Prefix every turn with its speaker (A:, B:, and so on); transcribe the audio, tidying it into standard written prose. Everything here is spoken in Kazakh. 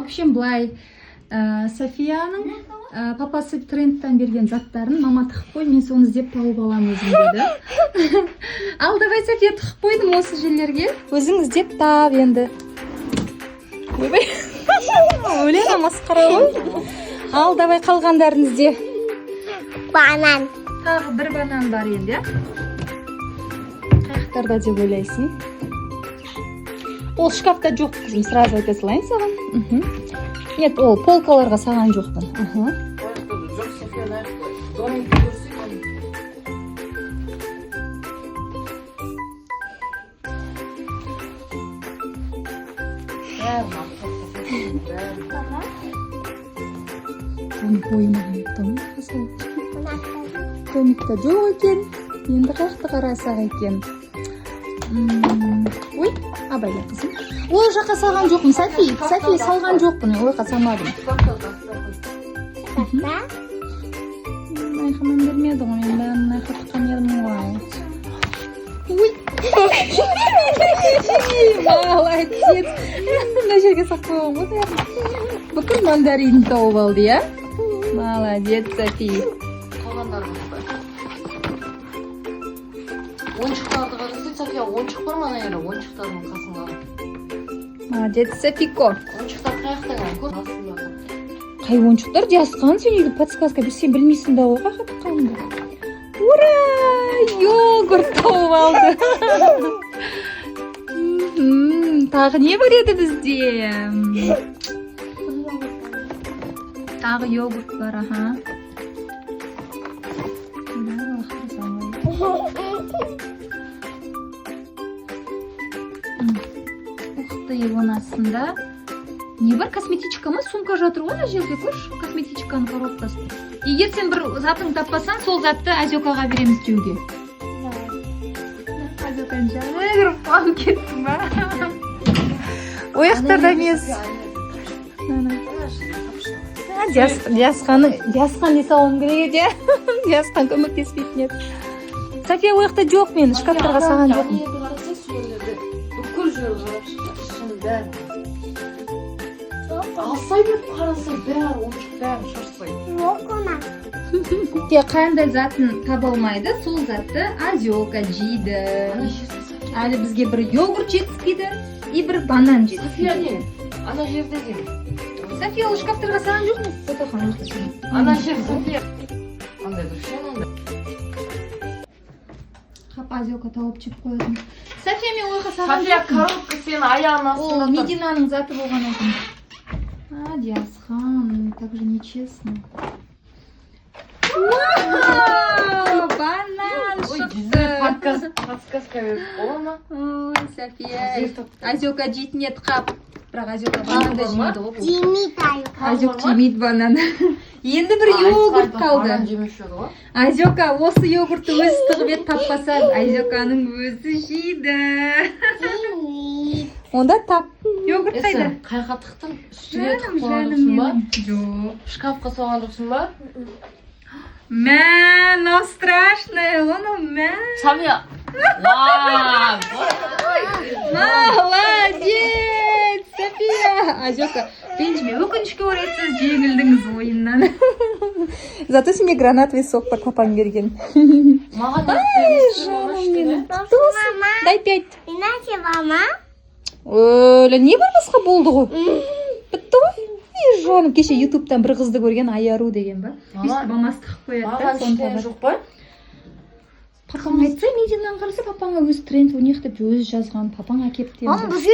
A: Общем, былай, Софияның папасы трендтан берген заттарын мама тығып қой, мен соны іздеп тауып аламын өзім деді. Ал, давай, София, тығып қойдым осы жерлерге, өзің іздеп тап енді. Ойбай, өлең, масқара ғой. Ал, давай, қалғандарын ізде.
B: Банан.
A: Тағы бір банан бар енді, иә. Қай жақтарда деп ойлайсың? Ол шкафта жоқ, қызым, сразу айта салайын саған. Нет, ол полкаларға салған жоқпын.
C: Жоқ, София, мына жақта. Домикті көрсек. Бәрін алып тастап, бәрін.
A: Оның бойына домикқа салып, домикта жоқ екен. Енді қай жақты қарасақ екен? Ой, абайла, қызым, ол жаққа салған жоқпын. Софи, Софи, салған жоқпын, ол жаққа салмадым.
C: Шкафта тастап қой.
B: Да?
A: Мына жаққа мән бермеді ғой, мен бәрін мына жаққа тыққан едім ғой. Ой, молодец, мына жерге салып қойған ғой бәрін. Бүкіл мандарин тауып алды, иә. Молодец, Софи.
C: Қалғандарын ұқпай. Ойыншықтарды қарасай, София, ойыншық бар ма ана жерде, ойыншықтардың қасында?
A: Молодец, Софико.
C: Ойыншықтар қай жақта екен? Көр астында.
A: Қай ойыншықтар, Диасқан? Сен үйге подсказка берсем, білмейсің да ғой қай жаққа тыққаныңды. Ура, йогурт тауып алды. Тағы не бар еді бізде? Тағы йогурт бар, аха. Да, лақтыра салмай. Ух ты, оның астында не бар? Косметичка ма, сумка жатыр ғой ана жерде, көрші, косметичканың коробкасы. Егер сен бір затыңды таппасаң, сол затты Азекаға береміз жеуге. Азеканың жаны кіріп, қуанып кеттің ба? Ояқтарда емес. Ана. А, Диасқанның, Диасқан не салуым керек еді, иә. Диасқан көмектеспейтін еді. София, ол жақта жоқ, мен шкафтарға салған жоқпын.
C: Ана жерді қарасай, сол жерлерде бүкіл жерді қарап шықса, ішінің бәрін алсай беріп қарасай, бәрі ойыншық, бәрін шашсай.
B: Жоқ она.
A: Те қандай затын таба алмайды, сол затты Азека жейді.
C: Ана жерде, София.
A: Әлі бізге бір йогурт жетіспейді и бір банан
C: София,
A: жетіспейді.
C: Не, ана жерде деймін.
A: София, ол шкафтарға салған жоқпын. Ботақан.
C: Ана жер, София, андай бір ше, анандай.
A: Қап, Азека тауып жеп қоятын. София, мен ол жаққа салған
C: София,
A: жоқпын.
C: Коробка сенің аяғының
A: Ол
C: астында тұр.
A: Мединаның заты болған екен. А, Диасхан, так же нечестно. Вау, банан
C: Ой,
A: шықты.
C: жүзіне подсказка беріп бола ма?
A: Ой, София.
C: Әзер тапты.
A: Азека жейтін еді, қап. Бірақ Азека банан да
C: Бар ма?
A: жемейді ғой бұл.
B: Жемейді аю.
A: Азек жемейді банан. Енді бір йогурт қалды.
C: Банан жемеуші еді ғой.
A: Азека осы йогуртты өзі тығып еді, таппаса, Азеканың өзі жейді.
B: Жемейді.
A: Онда тап. Йогурт қайда?
C: Сен қай жаққа тықтың? Үстіне
A: Жаным,
C: тығып қойған
A: жаным
C: жоқсың ба?
A: менің. Жоқ.
C: Шкафқа салған жоқсың ба?
A: Мә, мынау страшное, оны мә.
C: София. Вау!
A: Молодец, София. Азека, ренжіме, өкінішке орай сіз жеңілдіңіз ойыннан. Зато сенде гранатовый сок бар, папаң берген.
C: Маған
A: Жаным менің. Құтты болсын.
B: Мама.
A: Дай пять.
B: Иначе мама.
A: Өлі, не бар басқа? Болды ғой. Бітті ғой. Ей, жаным, кеше ютубтан бір қызды көрген, Аяру деген ба?
C: Мама,
A: Өйстіп мамасы тығып қояды да,
C: маған
A: соны
C: ештеңе
A: табады.
C: жоқ па?
A: Папаң айтса, Мединаны қараса, папаңа өзі тренд у них деп өзі жазған, папаң әкепті
B: Мама,
A: енді.
B: бізге